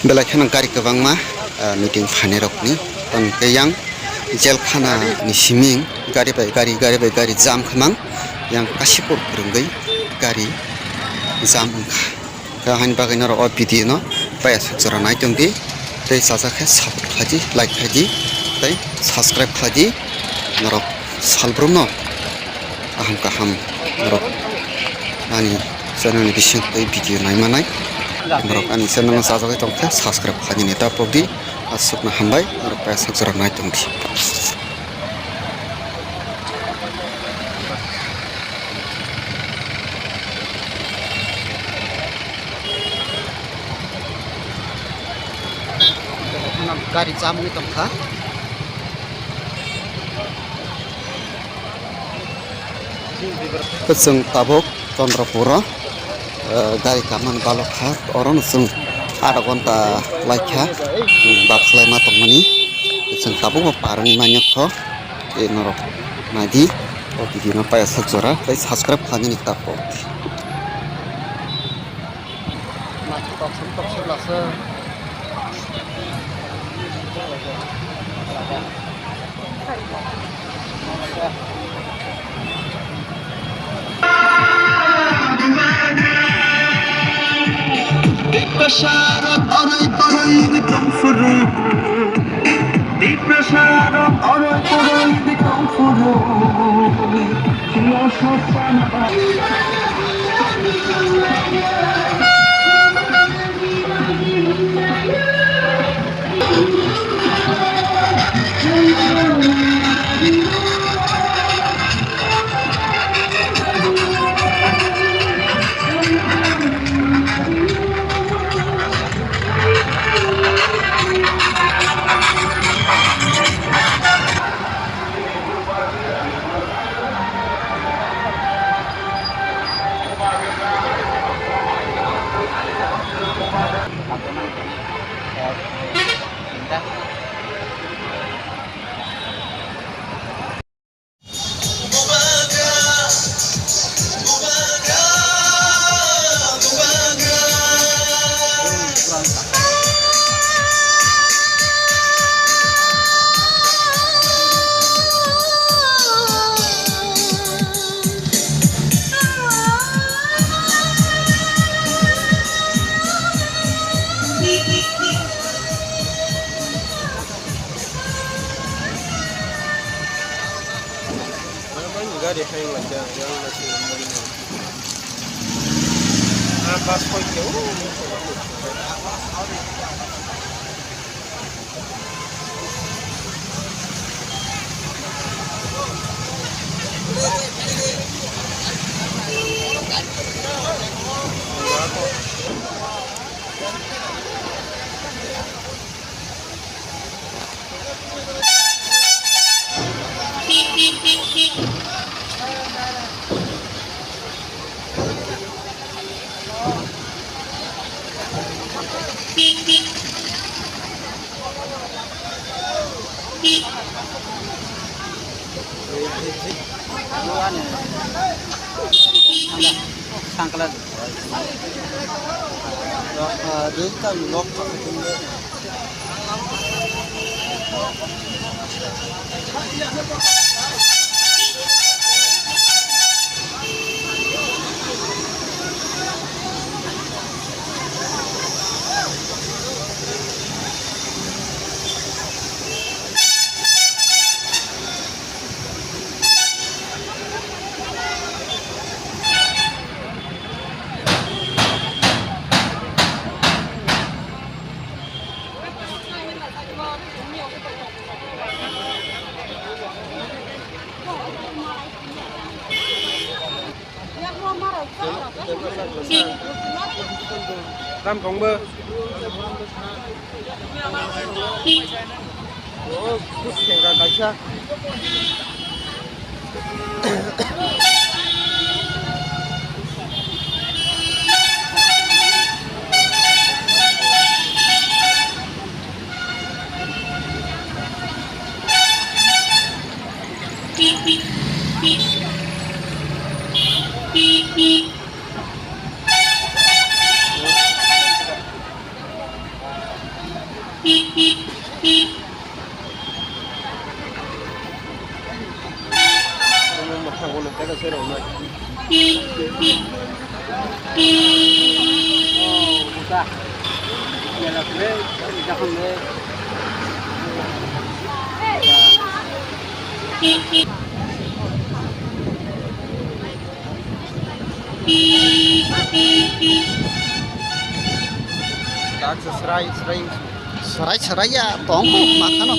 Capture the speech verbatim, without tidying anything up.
Belai kheno gari kwbangma, ah, meeting phainairokni tongkhe yang jelkhana ni siming gari bai gari, gari bai gari jam khamang, yang Kasipur kwrwngwi gari jam wngkha. Khe haini bagwi norok o video no payasok jora nai tongdi, tei chajak khe support khlaidi, like khlaidi, tei subscribe khlaidi norok salbrumno. Aham kaham norok ani channel ni bising tei video naimanai norok ani channel no chajagwi tongkhe subscribe khlainani ta pokdi. Aswkno hambai norok payasok jora nai tongdi. Gari chamungwi tongkha. Chwng tabuk Chandrapuro, eh, gari kamani balok kha, orono chwng adha ghonta laikha, chwng bak khlaima tongmani, chwng tabukbo parwngwi manyakho, tei norok naidi, o video no payasok jora tei subscribe khlainani ta pokdi. Tiprasarok oroi poroi di tongphuru. Tiprasarok oroi poroi di tongphuru. Gari hai wajak yang masih. Ah, bus koi ke, oh. Sangkla. Lok, ah, dui ta lok. Tam tongbo. Oh, kus sengga kaisa. Serai, serai ya, tongkho, makhano.